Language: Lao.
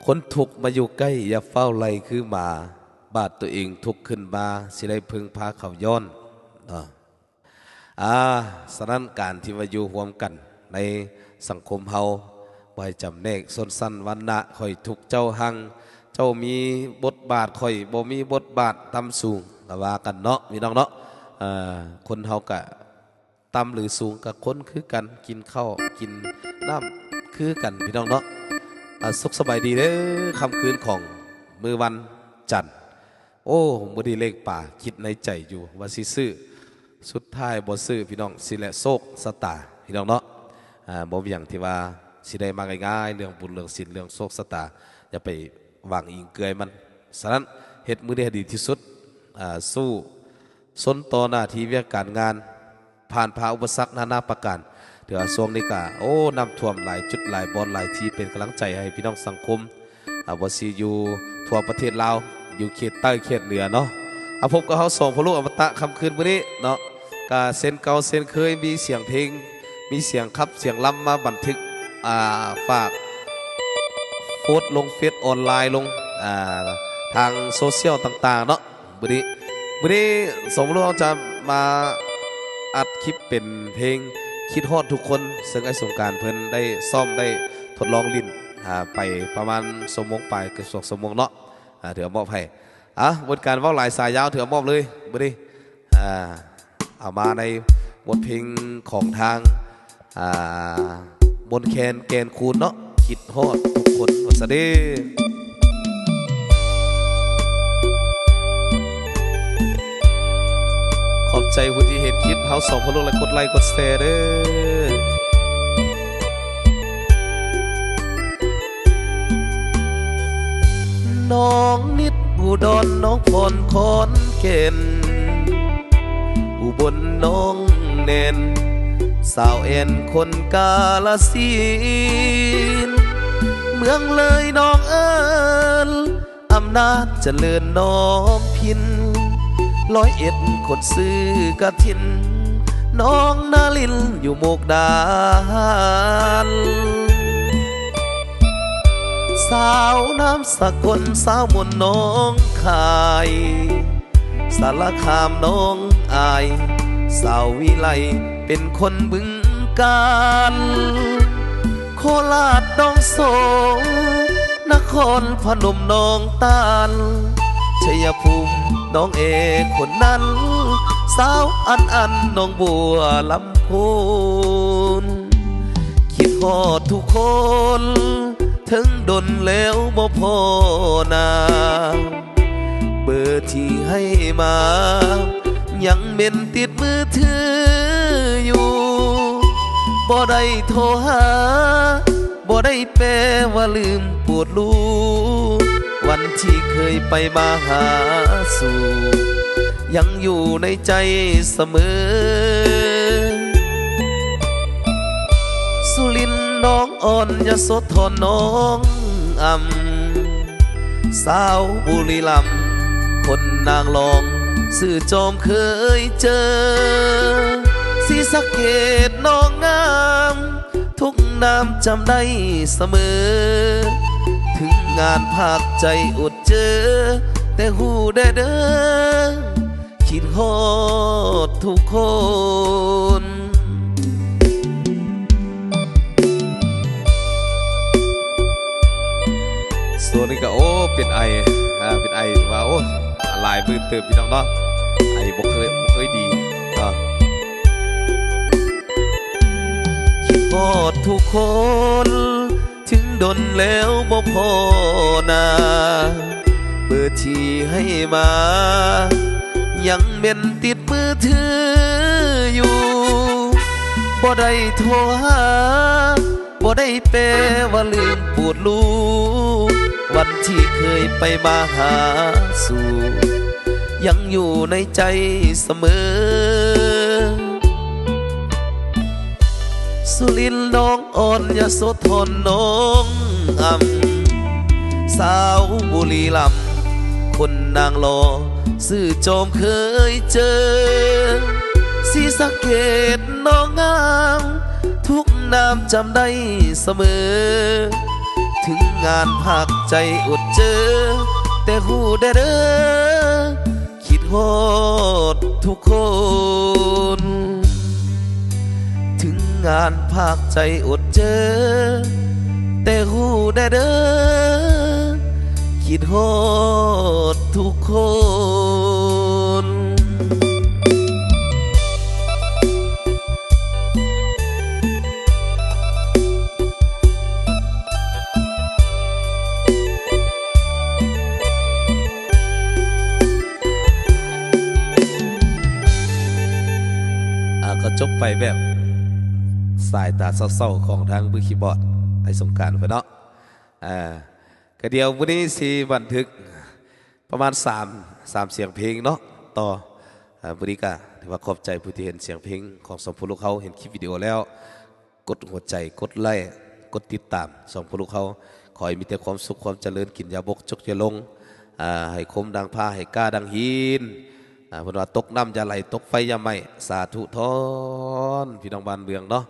ຄົນທຸກມາຢູ່ໃກ້ ຢ່າຟ້າວໄລ່ຄືໝາ, ບາດຕົວເອງທຸກຂຶ້ນມາ ຊິໄດ້ເພິ່ງພາເຂົາຍ້ອນເນາະ. ອາ ສະນັ້ນ ການທີ່ມາຢູ່ຮ່ວມກັນໃນສັງຄົມເຮົາ ບໍ່ໃຫ້ຈຳແນກຊົນຊັ້ນວັນນະ, ຂ້ອຍທຸກເຈົ້າຮັ່ງ, ເຈົ້າມີບົດບາດ, ຂ້ອຍບໍ່ມີບົດບາດຕ່ຳສູງ ກະວ່າກັນເນາະ ພີ່ນ້ອງເນາະ. ເອີ ຄົນເຮົາກະ ຕ່ຳຫຼືສູງກະຄົນຄືກັນ, ກິນເຂົ້າກິນນ້ຳຄືກັນ ພີ່ນ້ອງເນາະ. ອາ ສຸກສະບາຍດີເດີ ຄ່ຳຄືນຂອງມື້ວັນຈັນ. ໂອ້ ມື້ນີ້ເລກປ່າ ຄິດໃນໃຈຢູ່ວ່າຊິຊື້, ສຸດທ້າຍບໍ່ຊື້ ພີ່ນ້ອງ. ຊີ້ແຫຼະໂຊກຊະຕາ ພີ່ນ້ອງເນາະ. ອາ ບໍ່ມີຫຍັງທີ່ວ່າຊິໄດ້ມາງ່າຍໆ ເລື່ອງບຸນເລື່ອງສິນ ເລື່ອງໂຊກຊະຕາ ຢ່າໄປຫວັງອີງເກືອຍມັນ. ສະນັ້ນ ເຮັດມື້ນີ້ໃຫ້ດີທີ່ສຸດ, ອາ ສູ້ຊົນຕໍ່ໜ້າທີ່ວຽກການງານ ຜ່ານຜ່າອຸປະສັກນານາປະການ. ຖືວ່າຊ່ວງນີ້ກະ ໂອ້ ນ້ຳຖ້ວມຫຼາຍຈຸດຫຼາຍບ່ອນຫຼາຍທີ່ ເປັນກຳລັງໃຈໃຫ້ພີ່ນ້ອງສັງຄົມ ອາ ບໍ່ຊິຢູ່ທົ່ວປະເທດລາວ, ຢູ່ເຂດໃຕ້ເຂດເໜືອເນາະ. ອາ ພົບກັບເຮົາສອງພໍ່ລູກອະມະຕະ ຄ່ຳຄືນມື້ນີ້ເນາະ, ກະເຊັ່ນເກົ່າເຊັ່ນເຄີຍ ມີສຽງເພງ ມີສຽງຂັບສຽງລຳມາບັນທຶກ ອາ ຝາກໂພສລົງເຟສອອນລາຍລົງ ອາ ທາງໂຊຊຽວຕ່າງໆເນາະ. ມື້ນີ້ ມື້ນີ້ສອງພໍ່ລູກເຮົາຈະມາອັດຄລິບເປັນເພງຄິດຮອດທຸກຄົນ ເຊິ່ງອ້າຍສົງການເພິ່ນໄດ້ຊ້ອມ ໄດ້ທົດລອງຫຼິ້ນ ອາ ໄປປະມານຊົ່ວໂມງປາຍ ເກືອບສອງຊົ່ວໂມງເນາະ. ອາ ຖືວ່າມອບໃຫ້ ອາ ບໍ່ການເວົ້າຫຼາຍສາຍຍາວ ຖືວ່າມອບເລີຍມື້ນີ້. ອາ ເອົາມາໃນບົດເພງຂອງທາງ ອາ ມົນແຄນແກ່ນຄູນເນາະ, ຄິດຮອດທຸກຄົນວ່າຊະເດ້. ຂອບໃຈຜູ້ທີ່ເຫັນຄລິບເຮົາສອງຄົນ ແລະ ກົດໄລກົດແຊເດີ້. ນ້ອງນິດອຸດອນ ນ້ອງພອນຂອນແກ່ນ ອຸບົນນ້ອງແໜ້ນ ສາວແອນຄົນກາລະສິນ ເມືອງເລີຍນ້ອງເອີ້ນ ອຳນາດຈະເລີນນ້ອງພິນ ຮ້ອຍເອັດຄົນຊື່ກະຖິນ ນ້ອງນາລິນຢູ່ມຸກດາຫານ ສາວນາມສະກົນ ສາວມົນນ້ອງຄາຍ ສາລະຄາມນ້ອງອາຍ ສາວວິໄລເປັນຄົນບຶງການ ໂຄລາດນ້ອງໂສງ ນະຄອນພະນົມນ້ອງຕານ ໄຊຍະພູມນ້ອງແອຄົນນັ້ນ ສາວອັນອັນນ້ອງບົວລຳພູນ ຄິດຮອດທຸກຄົນ ເຖິງດົນແລ້ວບໍ່ພໍໜ້າ ເບີທີ່ໃຫ້ມາ ຍັງເມັນຕິດມືຖືຢູ່ ບໍ່ໄດ້ໂທຫາ ບໍ່ໄດ້ແປວ່າລືມປວດລູ ວັນທີ່ເຄີຍໄປມາຫາສູ່ ຍັງຢູ່ໃນໃຈສະເໝີ ສຸລິນນ້ອງ ອ່ອນ ຍະໂສທອນນ້ອງອຳ ສາວບຸລີລຳ ຄົນນາງລອງ ຊື່ຈອມເຄີຍເຈີ ສີສະເກດນ້ອງງາມ ທຸກນາມຈຳໄດ້ສະເໝີ ເຖິງງານພາກໃຈອົດເຈີ ແຕ່ຮູ້ແດ່ເດີ ຄິດຮອດທຸກຄົນ ໂຊນີ້ກະ ໂອ້ ເປັນໄອ ອາ ເປັນໄອທີ່ວ່າ ໂອ້ ຫຼາຍມື້ເຕີບ ພີ່ນ້ອງເນາະ ໄອບໍ່ເຄີຍ ບໍ່ເຄີຍດີເນາະ ຄິດຮອດທຸກຄົນ ເຖິງດົນແລ້ວບໍ່ພໍໜ້າ ເບີທີ່ໃຫ້ມາ ຍັງເມັນຕິດມືຖືຢູ່ ບໍ່ໄດ້ໂທຫາ ບໍ່ໄດ້ແປວ່າລືມປວດລູ ວັນທີ່ເຄີຍໄປມາຫາສູ່ ຍັງຢູ່ໃນໃຈສະເໝີ ສຸລິນນ້ອງ ອ່ອນ ຍະໂສທອນນ້ອງອຳ ສາວບຸລີລຳ ຄົນນາງຫຼໍ່ ຊື່ຈອມເຄີຍເຈີ ສີສະເກດນ້ອງງາມ ທຸກນາມຈຳໄດ້ສະເໝີ ເຖິງງານພາກໃຈອົດເຈີ ແຕ່ຮູ້ແດ່ເດີ ຄິດຮອດທຸກຄົນ. ເຖິງງານພາກໃຈອົດເຈີ ແຕ່ຮູ້ແດ່ເດີ ຄິດຮອດທຸກຄົນ. ອ່າ ກໍຈົບໄປແບບສາຍຕາເສົ້າໆຂອງທາງມືຄີບອດ ອ້າຍສົງການເພິ່ນເນາະ. ອ່າ ກະດຽວມື້ນີ້ຊິບັນທຶກປະມານສາມ ສາມສຽງເພງເນາະ ຕໍ່. ອ່າ ມື້ນີ້ກະຖືວ່າຂອບໃຈຜູ້ທີ່ເຫັນສຽງເພງຂອງສອງພໍ່ລູກເຮົາ ເຫັນຄລິບວິດີໂອແລ້ວ ກົດຫົວໃຈ ກົດໄລ້ ກົດຕິດຕາມສອງພໍ່ລູກເຮົາ. ຂໍໃຫ້ມີແຕ່ຄວາມສຸກຄວາມຈະເລີນ ກິນຢ່າບົກ ຈົກຢ່າຫຼົງ ອ່າ ໃຫ້ຄົມດັ່ງພ້າ ໃຫ້ກ້າດັ່ງຫີນ. ອ່າ ເພິ່ນວ່າຕົກນ້ຳຢ່າໄຫຼ ຕົກໄຟຢ່າໄໝ້ ສາທຸທອນ ພີ່ນ້ອງບ້ານເມືອງເນາະ.